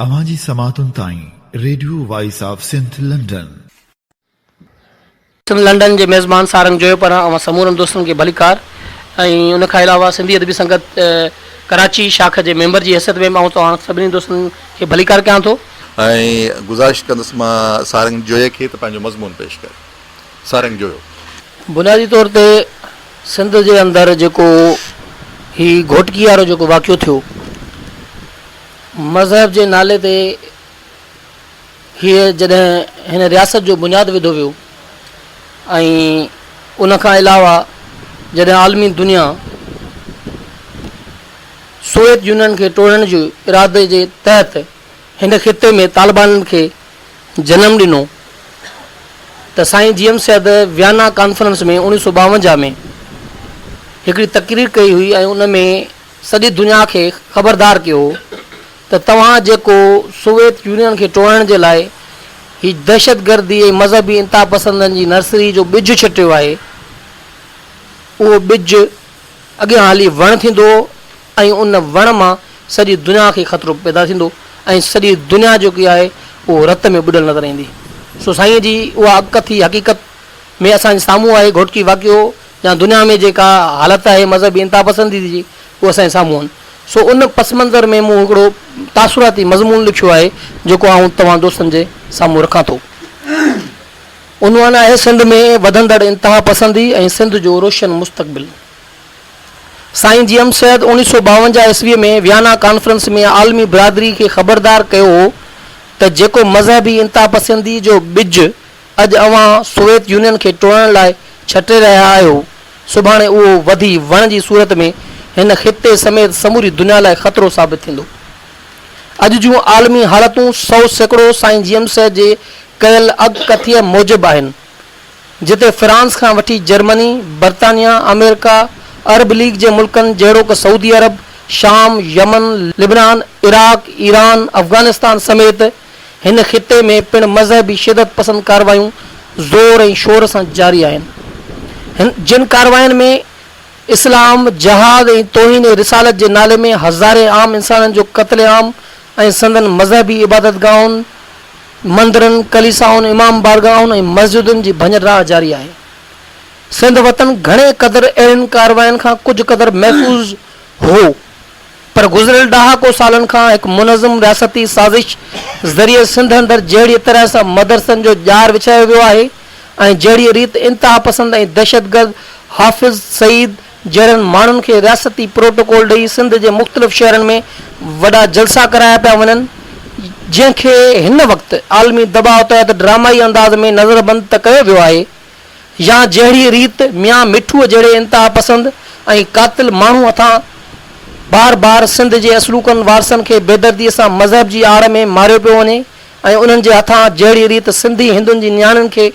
اوهان جي سماعتن تائين radio voice of Sindh London. Sindh London جي ميزبان سارنگ جويو پاران اوهان سمورن دوستن کي ڀليڪار ۽ ان کان علاوه سنڌي ادبي سنگت ڪراچي شاخ جي ميمبر جي حيثيت ۾ به آئون توهان سڀني دوستن کي ڀليڪار ڪيان ٿو. ۽ گذارش ڪندس مان سارنگ جويي کي ته پنهنجو مضمون پيش ڪري. سارنگ جويو. بنيادي طور تي سنڌ جي اندر جيڪو هي گهوٽڪي وارو جيڪو واقعو ٿيو مذهب جي نالي تي هيء جڏهن هن رياست جو بنياد وڌو ويو ۽ ان کان علاوه جڏهن عالمي دنيا سوويت يونين کي ٽوڙڻ جي ارادي جي تحت هن خطي ۾ طالبانن کي جنم ڏنو ته سائين G M Syed Vienna conference ۾ 1952 ۾ هڪڙي تقرير ڪئي هئي ۽ ان ۾ سڄي دنيا کي خبردار ڪيو هو ته توهان جيڪو سوويت يونين کي ٽوڙڻ جي لاء هي دهشتگردي ۽ مذهبي انتهاپسندن جي نرسري جو ٻج ڇٽيو آهي اهو ٻج اڳيان هلي وڻ ٿيندو ۽ ان وڻ مان سڄي دنيا کي خطرو پيدا ٿيندو ۽ سڄي دنيا جيڪي آهي اهو رت ۾ ٻڏل نظر ايندي. سو سائين جي اها اڳڪٿي حقيقت ۾ اسان جي سامهون آهي گهوٽڪي واقعو يا دنيا ۾ جيڪا حالت آهي مذهبي انتهاپسندي جي اهو اسان جي سامهون آهن. سو ان پس منظر ۾ مون هڪڙو تاثراتي مضمون لکيو آهي جيڪو آئون توهان دوستن جي سامهون رکان ٿو. عنوان آهي سنڌ ۾ وڌندڙ انتهاپسندي ۽ سنڌ جو روشن مستقبل. سائين جي ايم سيد 1952 عيسويء ۾ ويانا ڪانفرنس ۾ عالمي برادري کي خبردار ڪيو هو ته جيڪو مذهبي انتهاپسندي جو ٻج اڄ اوهان سوويت يونين کي ٽوڙڻ لاء ڇٽي رهيا آهيو، سڀاڻي اهو وڌي وڻ جي صورت ۾ هن خطي سميت سموري دنيا لاء خطرو ثابت ٿيندو. اڄ جون عالمي حالتون 100% سائين جي ايم سيد جي ڪيل اڳڪٿيء موجب آهن. جتي فرانس کان وٺي جرمني، برطانيا، آمريڪا، عرب ليگ جي ملڪن جهڙوڪ سعودي عرب، شام، يمن، لبنان، عراق، ايران، افغانستان سميت هن خطي ۾ پڻ مذهبي شدت پسند ڪارروايون زور ۽ شور سان جاري آهن. جن ڪاررواين ۾ اسلام، جهاد ۽ توهين رسالت جي نالي ۾ هزارين عام انسانن جو قتل عام ۽ سندن مذهبي عبادتگاهن، مندرن، ڪليسائن، امام بارگاهن ۽ مسجدن جي ڀڃ ڊاهه جاري آهي. سنڌ وطن گهڻي قدر اهڙين ڪاررواين کان ڪجهه قدر محفوظ هو. پر گذريل ڏهاڪو سالن کان هڪ منظم رياستي سازش ذريعي سنڌ اندر جهڙيء طرح سان مدرسن جو ڄار وڇايو ويو آهي ۽ جهڙيء ريت انتهاپسند ۽ دهشتگرد حافظ سعيد جهڙن ماڻهن کي رياستي پروٽوڪول ڏئي سنڌ جي مختلف شهرن ۾ وڏا جلسا ڪرايا پيا وڃن جنهن کي هن وقت عالمي دٻاء تحت ڊرامائي انداز ۾ نظربند ته ڪيو ويو آهي يا جهڙيء ريت ميان مٺوء جهڙي انتهاپسند ۽ قاتل ماڻهو هٿان بار بار سنڌ جي اصلوڪن وارثن کي بيدرديء سان مذهب جي آڙ ۾ ماريو پيو وڃي ۽ انهن جي هٿان جهڙيء ريت سنڌي هندن جي نياڻين کي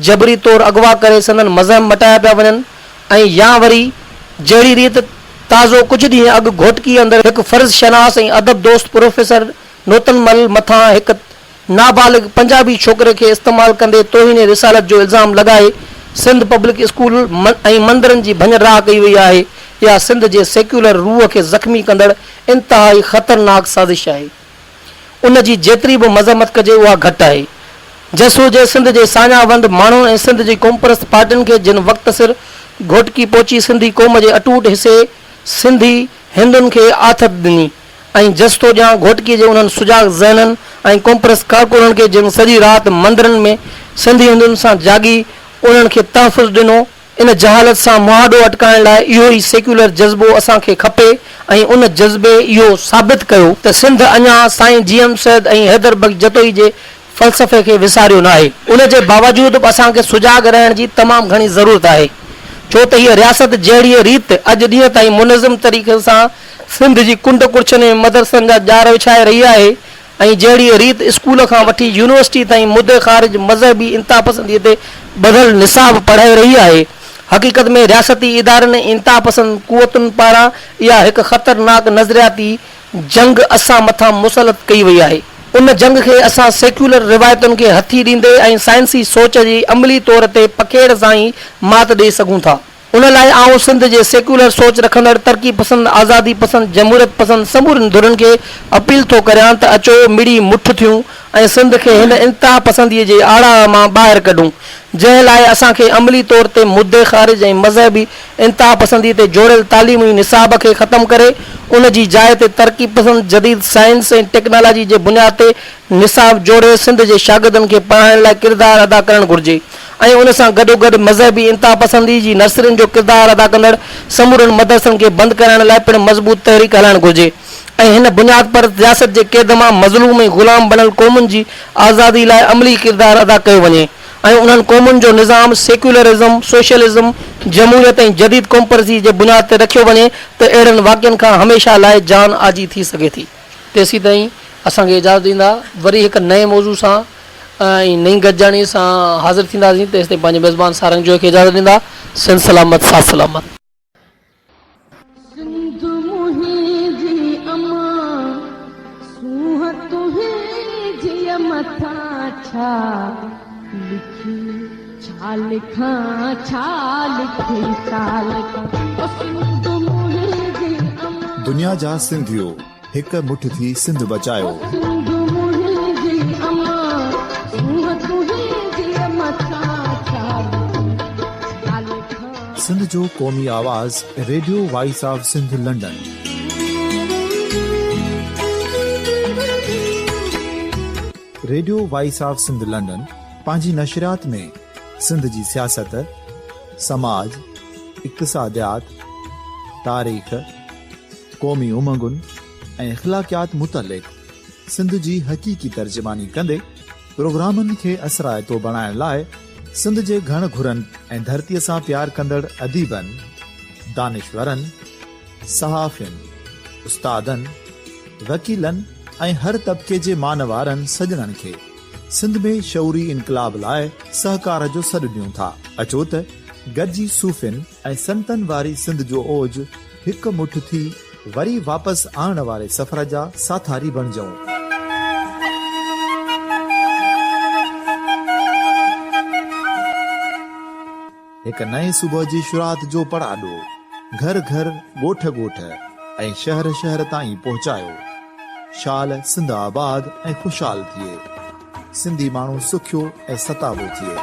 جبري طور اغوا ڪري سندن مذهب مٽايا پيا وڃن ۽ يا وري جهڙي ريت تازو ڪجهه ڏينهن اڳ گهوٽڪي اندر هڪ فرض شناس ۽ ادب دوست پروفيسر نوتن مل مٿان هڪ نابالغ پنجابي ڇوڪري کي استعمال ڪندي توهين رسالت جو الزام لڳائي سنڌ پبلڪ اسڪول ۽ مندرن جي ڀڃ ڊاهه ڪئي وئي آهي، اها سنڌ جي سيڪيولر روح کي زخمي ڪندڙ انتهائي خطرناڪ سازش آهي. ان جي جيتري به مذمت ڪجي اها گهٽ آهي. جس هجي سنڌ جي ساڃاهه وند ماڻهن ۽ سنڌ جي قومپرست پارٽين کي جن وقت سر گهوٽڪي پهچي سنڌي قوم جي اٽوٽ حصي سنڌي هندن کي آٿت ڏني. ۽ جس ٿو ڏيان گهوٽڪي جي انهن سجاڳ ذهنن ۽ قومپرست ڪارڪنن کي جن سڄي رات مندرن ۾ سنڌي هندن سان جاڳي انهن کي تحفظ ڏنو. ان جهالت سان مهاڏو اٽڪائڻ لاء اهو ئي سيڪيولر جذبو اسان کي کپي ۽ ان جذبي اهو ثابت ڪيو ته سنڌ اڃا سائين جي ايم سيد ۽ حيدر بخش جتوئي جي فلسفي کي وساريو ناهي. ان جي باوجود به اسان کي سجاڳ رهڻ جي تمام گهڻي ضرورت آهي ڇو ته هيء رياست جهڙيء ريت اڄ ڏينهن تائين منظم طريقي سان سنڌ جي ڪنڊ ڪڙڇن ۾ مدرسن جا ڄار وڇائي رهي آهي ۽ جهڙيء ريت اسڪول کان وٺي يونيورسٽي تائين مدي خارج مذهبي انتهاپسنديء تي ٻڌل نصاب پڙهائي رهي آهي حقيقت ۾ رياستي ادارن ۽ انتهاپسند قوتن پاران اها هڪ خطرناڪ نظرياتي جنگ اسان مٿان مسلط ڪئي وئي آهي. ان جنگ کي اسان سيڪيولر روايتن کي هٿي ڏيندي ۽ سائنسي سوچ جي عملي طور تي پکيڙ سان ئي مات ڏئي سگهون ٿا. ان لاء آئون سنڌ جي سيڪيولر سوچ رکندڙ ترقي پسند، آزادي پسند، جمهوريت پسند سمورين ڌرين کي اپيل ٿو ڪريان ته اچو مڙي مٺ ٿيون ۽ سنڌ کي هن انتها پسندي جي آڙاهه مان ٻاهر ڪڍون، جنهن لاء اسان کي عملي طور تي مدي خارج ۽ مذهبي انتها پسندي تي جوڙيل تعليمي نصاب کي ختم ڪري ان جي جاء تي ترقي پسند جديد سائنس ۽ ٽيڪنالاجي جي بنياد تي نصاب جوڙي سنڌ جي شاگردن کي پڙهائڻ لاء ڪردار ادا ڪرڻ گهرجي ۽ ان سان گڏوگڏ مذهبي انتهاپسندي جي نرسرين جو ڪردار ادا ڪندڙ سمورن مدرسن کي بند ڪرائڻ لاء پڻ مضبوط تحريڪ هلائڻ گهرجي ۽ هن بنياد پر رياست جي قيد مان مظلوم ۽ غلام بڻيل قومن جي آزادي لاء عملي ڪردار ادا ڪيو وڃي ۽ انهن قومن جو نظام سيڪيولرازم، سوشلزم، جمهوريت ۽ جديد قومپرستي جي بنياد تي رکيو وڃي ته اهڙن واقعن کان هميشه لاء جان آجي ٿي سگهي ٿي. تيسيتائين اسان کي اجازت ڏيندا. وري هڪ نئين موضوع سان ۽ نئين گڏجاڻي سان حاضر ٿينداسين. تيستائين پنهنجي ميزبان سارنگ جويي کي اجازت ڏيندا. سنڌ سلامت ساٿ سلامت. سنڌ منهنجي امان سونهن تنهنجيء مٿان ڇا لکي ڇا لکان ڇا لکي ڇا لکان او سنڌ منهنجي امان. دنيا جا سنڌيو هڪ مٺ ٿي سنڌ بچايو. او سنڌ منهنجي امان سونهن تنهنجيء مٿان ڇا لکي ڇا لکان. سنڌ جو قومي آواز radio voice of Sindh London. Radio voice of Sindh London پنهنجي نشريات ۾ سنڌ جي سياست، سماج، اقتصاديات، تاريخ، قومي امنگن ۽ اخلاقيات متعلق سنڌ جي حقيقي ترجماني ڪندي پروگرامن کي اثرائتو بڻائڻ لاء سنڌ جي گهڻ گهرن ۽ ڌرتيء سان پيار ڪندڙ اديبن، دانشورن، صحافين، استادن، وڪيلن ۽ هر طبقي جي مان وارن سڄڻن کي سنڌ ۾ شعوري انقلاب لاء سهڪار جو سڏ ڏيون ٿا. اچو ته گڏجي صوفين ۽ سنتن واري سنڌ جو اوج هڪ مٺ ٿي وري واپس آڻڻ واري سفر جا ساٿاري بڻجون. هڪ نئين صبح جي شروعات جو پڙاڏو گهر گهر، ڳوٺ ڳوٺ ۽ شهر شهر تائين پهچايو. شال سنڌ آباد ۽ خوشحال ٿئي. سنڌي ماڻهو سکيو ۽ ستابو ٿئي.